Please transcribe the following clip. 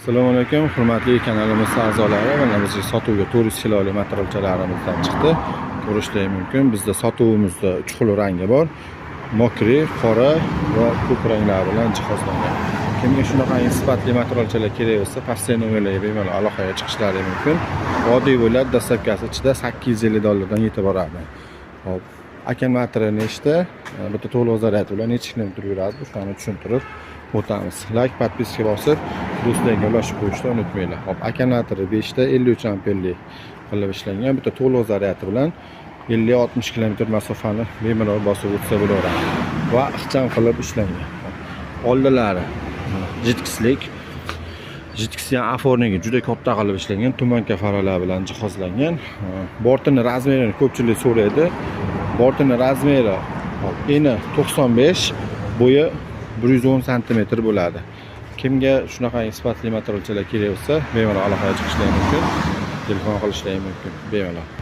Assalomu alaykum, hurmatli kanalimiz a'zolari. Mana bizga sotuvga 400 kiloli motorchalarimizdan chiqdi. Ko'rishlari mumkin. Bizda sotuvimizda 3 xil rangi bor. Мокрый, qora va ko'k ranglar bilan jihozlangan. Kimga shunaqangi sifatli motorchalar kerak bo'lsa, pastdagi nomerlarga bemalol aloqaga chiqishlari mumkin. Oddiy bo'ladi, доставка si ichida 850 dollardan yetib boradi. Xo'p, akkumulyatori nechta, bitta to'liq zaryad bilan necha kilometr yuradi, o'shani tushuntirib o'tamiz. Layk, подписка bosib, do'stlarga ulashib qo'yishni unutmanglar. Xo'p, akkumulyatori 5 ta 53 amperli qilib ishlangan, bitta to'liq zaryadi bilan 50-60 kilometr masofani bemalol bosib o'tsa bo'laveradi va ixcham qilib ishlangan. Oldilari jitkislik, jitkisi ham офорник i juda katta qilib ishlangan, туманка faralar bilan jihozlangan. Bortini размер ini ko'pchilik so'raydi. Bortini размер i, hop, eni 95, bo'yi 110 santimetr bo'ladi. Kimga shunaqangi sifatli motorchalar kerak bo'lsa, bemalol aloqaga chiqishlari mumkin, telefon qilishlari mumkin bemalol.